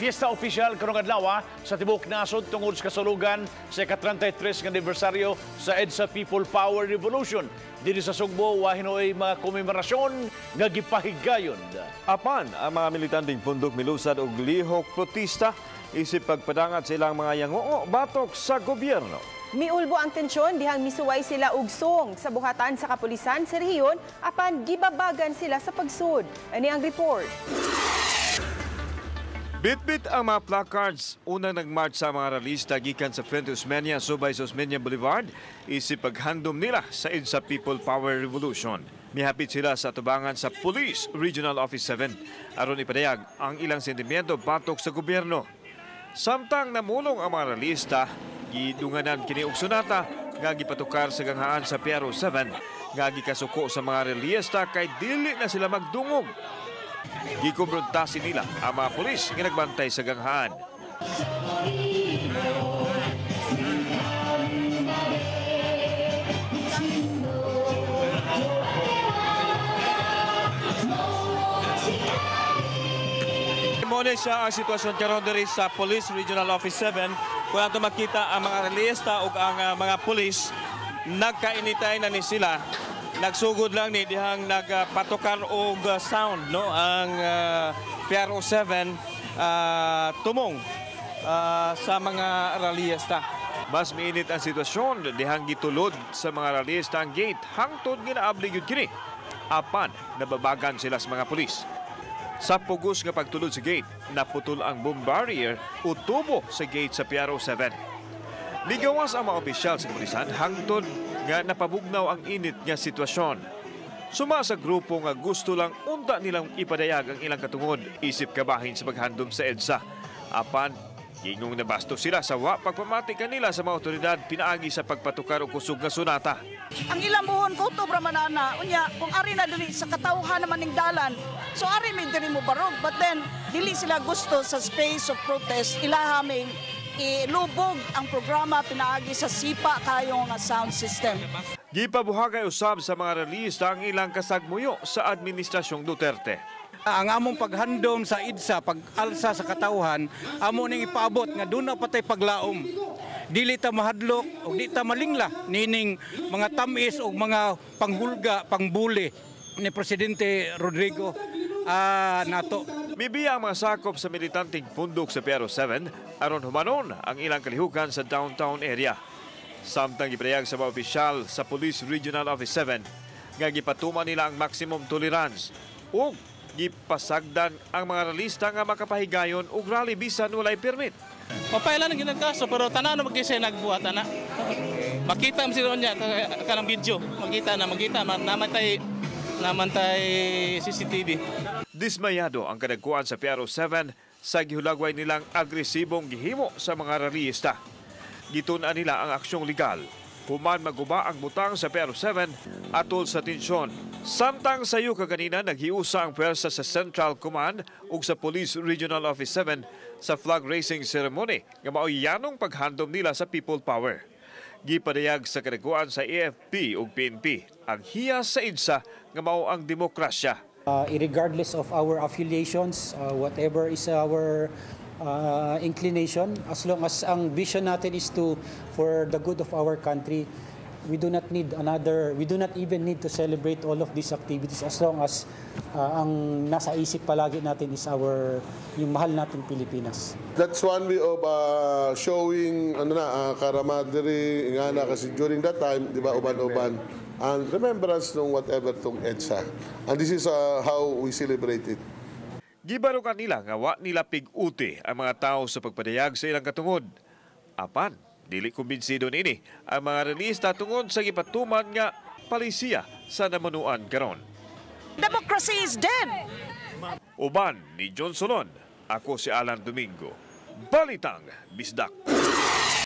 Fiesta opisyal karong adlaw sa tibuok nasod tungod sa kasulugan sa ika-33 nga anibersaryo sa EDSA People Power Revolution. Dinhi sa Sugbo, wa hinuoy mga komemorasyon nga gipahigayon. Apan ang mga militanteng pundok milusad og lihok protesta isip pagpadangat sa ilang mga yanguo batok sa gobyerno. Miulbo ang tensyon dihang misuway sila og song sa buhatan sa kapulisan sa rehiyon apan gibabagan sila sa pagsud. Ani ang report. Bitbit ang mga placards. Unang nagmarch sa mga ralista gikan sa Fuente Osmeña subay sa Osmeña Boulevard isip paghandom nila sa EDSA People Power Revolution. Mihapit sila sa tubangan sa Police Regional Office 7 aron ipadayag ang ilang sentimiento batok sa gobyerno. Samtang namulong ang mga ralista, gidunganan kini og sonata nga gipatukar sa ganghaan sa PRO 7 nga gikasuko sa mga ralista kay dili na sila magdungog. Gikumbrontasi nila ang mga pulis nga nagbantay sa ganghaan. Muna siya ang sitwasyon karon diri sa Police Regional Office 7 kung ato makita ang mga ralista ug ang mga pulis nagkainitay na ni sila. Nagsugod lang ni dihang nagpatukar og sound, no, ang PRO 7 tumong sa mga rallyista. Mas miinit ang sitwasyon dihang gitulod sa mga rallyista ang gate hangtod ginaabli gyud kini. Apan nababagan sila sa mga pulis. Sa pugos nga pagtulod sa gate, naputol ang boom barrier o tubo sa gate sa PRO 7. Migawas ang mga opisyal sa kapulisan hangtod nga napabugnaw ang init nga sitwasyon. Suma sa grupo nga gusto lang unta nilang ipadayag ang ilang katungod isip kabahin sa paghandom sa EDSA. Apan, gingong nabasto sila sa wa pagpamati kanila sa mga otoridad pinaagi sa pagpatukar og kusog nga sonata. Ang ilang buhon kutob ra man ana, unya kung ari na diri sa katawhan naman ning dalan, so ari may diri mo barog, but then dili sila gusto sa space of protest, ilaha may ilubog ang programa pinaagi sa sipa kayo nga sound system. Gipabuhagay usab sa mga rallyista ang ilang kasagmuyo sa administrasyong Duterte. Ang among paghandom sa EDSA, pag-alsa sa katawhan, amo ning ipaabot nga duna patay paglaom. Dili ta mahadlok og di ta malingla nining mga tamis og mga panghulga, pangbuli ni Presidente Rodrigo nato. Mibiya ang mga sakop sa militanteng pundok sa PRO 7 aron humanon ang ilang kalihukan sa downtown area. Samtang gipadayag sa mga opisyal sa Police Regional Office 7 nga gipatuman nila ang maximum tolerance ug gipasagdan ang mga ralista nga makapahigayon og rally bisan walay permit. Papailan ang ginagkaso pero tanan na magkisa nagbuhat ana. Makita mo sila niya kanang video, makita na makita namatay namantay CCTV. Dismayado ang kadagkuan sa PRO 7 sa gihulagway nilang agresibong gihimo sa mga rallyista. Gitun-an nila ang aksyong legal. Human maguba ang butang sa PRO 7 atol sa tensyon. Samtang sayo kaganina naghiusa ang pwersa sa Central Command ug sa Police Regional Office 7 sa flag raising ceremony nga maoy yanong paghandom nila sa People Power. Gipadayag sa kadagkuan sa AFP ug PNP ang hiyas sa EDSA nga mao ang demokrasya. Regardless of our affiliations, whatever is our inclination, as long as ang vision natin is to for the good of our country, we do not need another, we do not even need to celebrate all of these activities as long as ang nasa isip palagi natin is our, yung mahal nating Pilipinas. That's one way of showing ano na camaraderie nga na kasi during that time, di ba, uban-uban and remembrance ng whatever tong EDSA. And this is how we celebrate it. Gibarukan nila nga wa nila pig-uti ang mga tao sa pagpadayag sa ilang katungod. Apan, dili kumbinsido niini ang mga rallyista tungod sa gipatuman nga palisiya sa namunuan karon. Democracy is dead. Uban ni John Solon, ako si Alan Domingo. Balitang Bisdak.